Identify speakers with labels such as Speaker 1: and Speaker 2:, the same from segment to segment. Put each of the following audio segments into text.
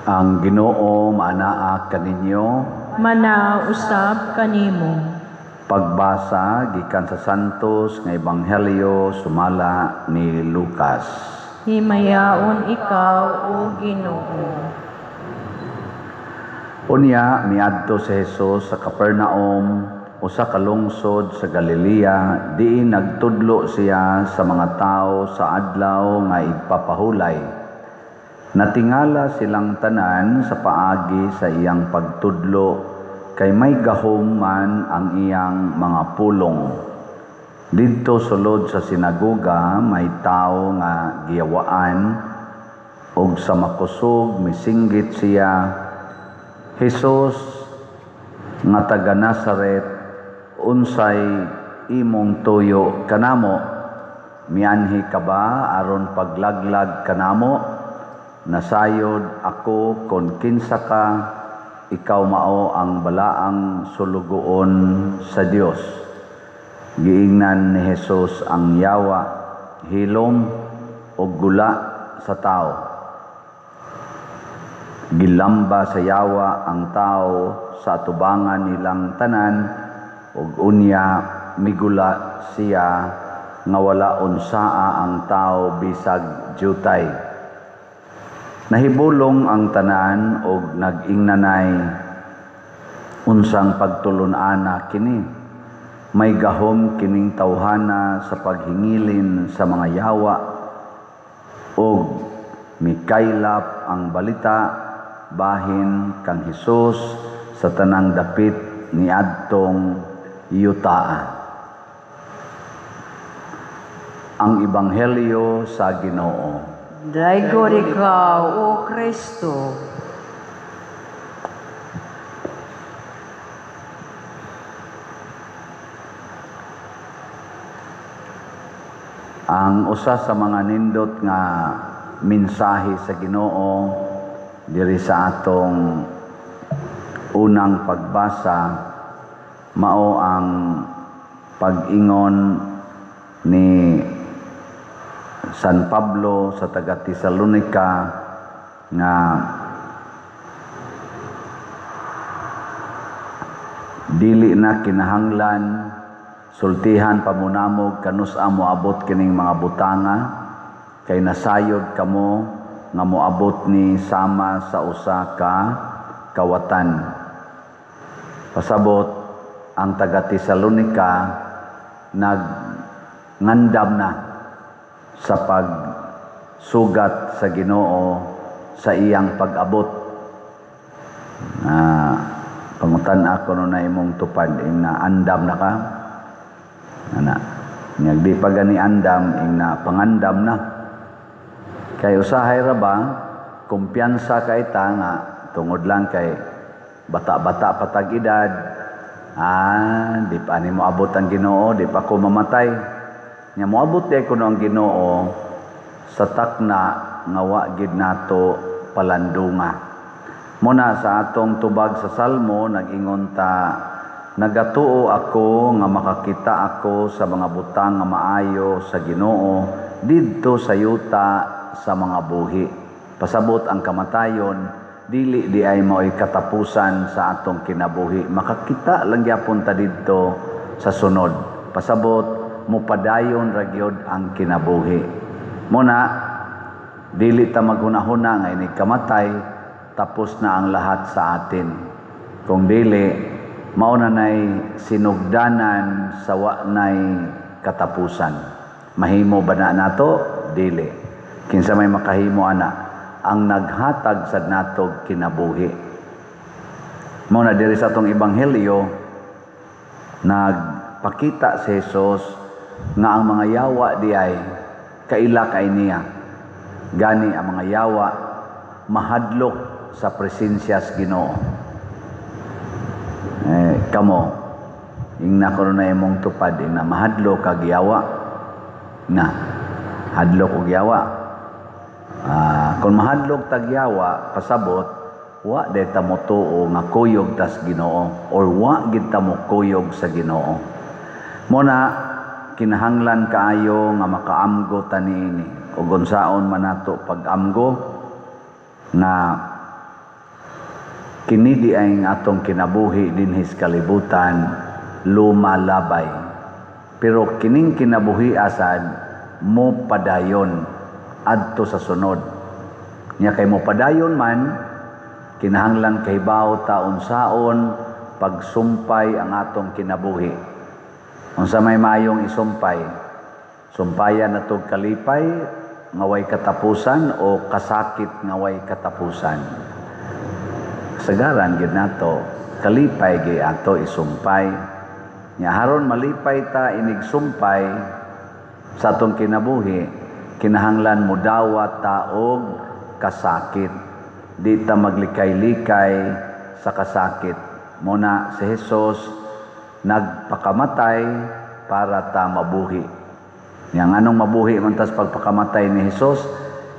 Speaker 1: Ang Ginoo maanaa kaninyo.
Speaker 2: Manausab kanimo.
Speaker 1: Pagbasa gikan sa Santos nga Ebanghelyo sumala ni Lucas.
Speaker 2: Himayaon ikaw, o Ginoo.
Speaker 1: Unya miadto si Jesus sa Capernaum, usa ka lungsod sa Galilea, diin nagtudlo siya sa mga tawo sa adlaw nga igpapahulay. Natingala silang tanan sa paagi sa iyang pagtudlo, kay may gahom man ang iyang mga pulong. Didto sulod sa sinagoga may tawo nga giyawaan, ug sa makusog misinggit siya, "Jesus nga taga Nazaret, unsay imong tuyo kanamo? Mianhi ka ba aron paglaglag kanamo? Nasayod ako kon kinsa ka, ikaw mao ang balaang sulugoon sa Dios." Giingnan ni Jesus ang yawa, "Hilom og gula sa tao." Gilamba sa yawa ang tao sa atubangan nilang tanan, ug unya migula siya nga wala unsaa ang tao bisag jutay. Nahibulong ang tanan og nag-ingnanay, "Unsang pagtulon-ana kini? May gahom kining tawhana sa paghingilin sa mga yawa." Og mikaylap ang balita bahin kang Hesus sa tanang dapit niadtong yutaa. Ang Ebanghelyo sa Ginoo.
Speaker 3: Daigod ikaw, O Kristo.
Speaker 1: Ang usa sa mga nindot nga mensahe sa Ginoo diri sa atong unang pagbasa mao ang pag-ingon ni San Pablo sa taga Tesalonica nga dili na kinahanglan sultihan pamunamog kanus-a moabot kining mga butanga, kay nasayod kamo nga moabot ni sama sa usa ka kawatan. Pasabot ang taga Tesalonica nagngandam na sa pagsugat sa Ginoo sa iyang pag-abot. Pangutan ako no na imong tupad, ing na andam na ka. Ana, nya di pa gani andam, ing na pangandam na. Kay usahay ra ba, kumpiyansa kay ta nga tungod lang kay bata-bata patag edad, di pa ni moabot ang Ginoo, di pa ko mamatay. Nya moabot di kuno ang Ginoo sa takna nga wa gid nato palandunga. Muna sa atong tubag sa Salmo nag-ingon ta, nagatuo ako nga makakita ako sa mga butang nga maayo sa Ginoo didto sa yuta sa mga buhi. Pasabot ang kamatayon dili di ay mao'y katapusan sa atong kinabuhi. Makakita lang gyapon ta didto sa sunod. Pasabot mupadayon ra gyud ang kinabuhi. Muna dili ta maghunahuna nga inig kamatay tapos na ang lahat sa atin. Kung dili, mao na nay sinugdanan sa wa nay katapusan. Mahimo ba na nato? Dili. Kinsa may makahimo ana? Ang naghatag sa natog kinabuhi. Mao na diri sa atong ebanghelyo nagpakita si Jesus nga ang mga yawa di ay kaila kay niya. Gani ang mga yawa mahadlok sa presensya sa Ginoo. Kamo ingna ko na imong tupad, ingna mahadlok kag yawa. Na hadlok og yawa. Kung mahadlok tag yawa, pasabot wa day ta motuo nga kuyog tas Ginoo or wa gid ta mokuyog sa Ginoo. Mo na kinahanglan kaayo nga makaamgo ta niini ug unsaon man nato pag-amgo na Kini di ay atong kinabuhi dinhi sa kalibutan lumalabay. Pero kining kinabuhi asad mo padayon adto sa sunod. Nya kay mo padayon man, kinahanglan kahibaw ta unsaon pagsumpay ang atong kinabuhi. Unsa may maayong isumpay? Sumpayan nato kalipay nga way katapusan o kasakit nga way katapusan? Kasagaran gid nato kalipay gyud ato isumpay. Nya haron malipay ta inig sumpay sa atong kinabuhi, kinahanglan mudawat ta og kasakit. Di ta maglikay-likay sa kasakit. Muna si Jesus nagpakamatay para ta mabuhi. Nya nganong mabuhi man tas pagpakamatay ni Jesus?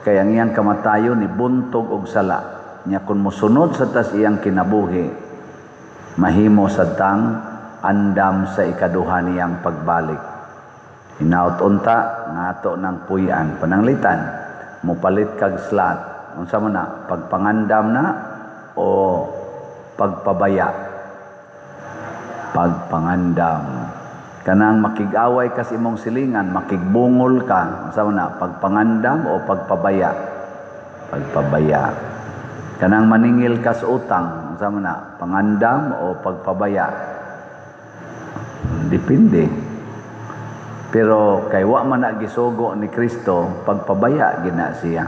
Speaker 1: Kay ang iyang kamatayon ni buntog og sala. Nya kun mosunod sa tas iyang kinabuhi, mahimo sad tang andam sa ikaduha niyang pagbalik. Hinaut unta nga ato ng puy-an pananglitan mopalit kag slot, unsa man na, pagpangandam na o pagpabaya? Pagpangandam. Kanang makig-away kas imong silingan, makigbungol ka, unsa man na, pagpangandam o pagpabaya? Pagpabaya. Kanang maningil kas utang, unsa man na, pangandam o pagpabaya? Depende. Pero kay wa man na gisugo ni Kristo, pagpabaya gina siya.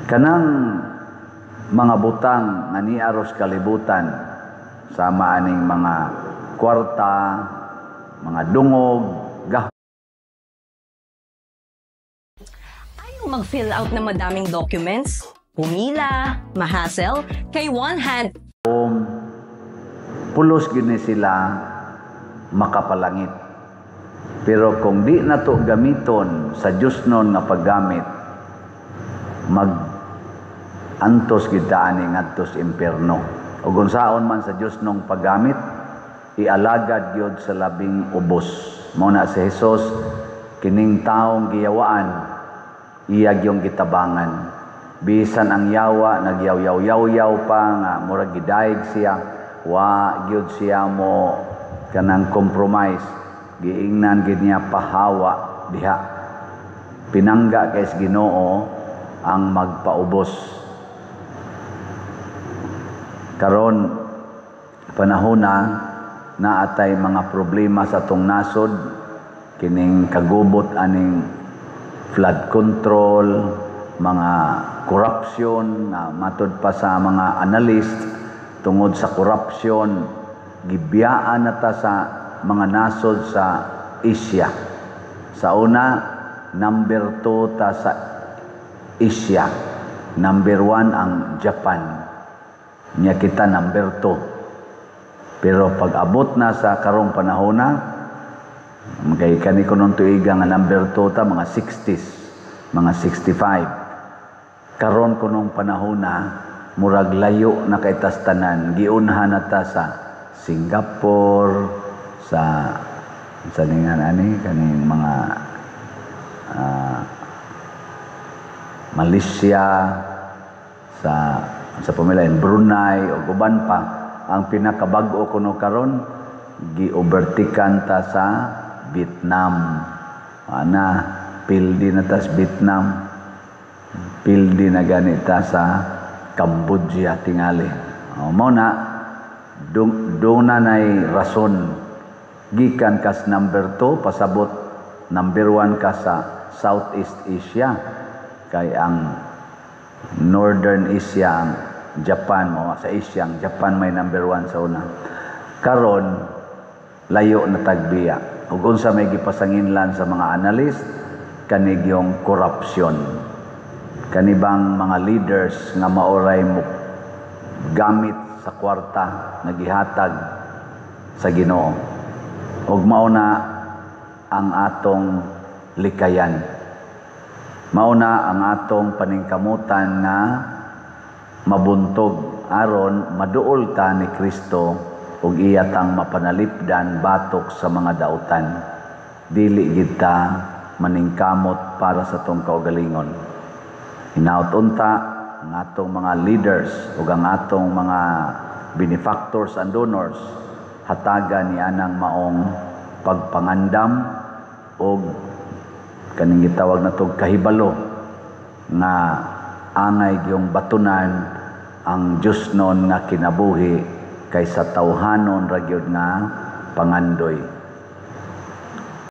Speaker 1: Kanang mga butang nga niaros kalibutan, sama aning mga kwarta, mga dungog, gahom.
Speaker 4: Ayaw mag-fill out ng madaming documents? Pumila, mahassle, kay one hand
Speaker 1: Pulos gini sila makapalangit. Pero kung di na to gamiton sa Diyos nun nga paggamit, mag antos gid ta ani ngadto sa impierno. Ug unsaon man sa Dios nung paggamit, ialagad gyud sa labing ubos. Mao na si Jesus, kining taong giyawaan, iya gyung gitabangan. Bisan ang yawa nagyaw-yaw-yaw pa nga murag gidayeg siya, wa gyud siya mo kanang compromise. Giingnan gid niya pahawa diha. Pinangga kay sa Ginoo ang magpaubos. Karon panahon na naatay mga problema sa atong nasod, kining kagubot aning flood control, mga corruption na matud pa sa mga analyst, tungod sa corruption gibiyaan na ta sa mga nasod sa Asia. Sa una, number 2 ta sa Asia. Number 1 ang Japan. Nya kita number 2. Pero pag abot na sa karong panahon na, kay kani kunon tuiga nga number 2 ta mga 60s, mga 65. Karon kunong panahon na, murag layo na kay tas tanan, giunhan na ta sa Singapore, sa ningan ani kaning mga Malaysia, sa pamilayan Brunei o uban pa. Ang pinakabag-o kuno karon gi-overtaken ta sa Vietnam. Ana pildi na ta sa Vietnam, pildi na ganita sa Cambodia tingali. O, mao na duna nay rason gikan kas number 2 pasabot number 1 ka sa Southeast Asia, kay ang Northern Asia ang Japan mo, sa Asia ang Japan may number 1 sa una. Karon layo na tagbiya. Ug unsa may gipasanginlan sa mga analyst, kanigyong corruption. Kanibang mga leaders nga maoray mo gamit sa kwarta nga gihatag sa Ginoo. Ug mao na ang atong likayan. Mao na ang atong paningkamutan nga mabuntog aron maduol ta ni Kristo ug iya tang mapanalipdan batok sa mga dautan. Dili gid ta maningkamot para sa tong kaugalingon. Hinaut unta ang atong mga leaders ug ang atong mga benefactors and donors, hatagan ni anang maong pagpangandam og kaning gitawag natog kahibalo nga angay gyung batunan ang Diyosnon nga kinabuhi kaysa tawhanon ra gyud nga pangandoy.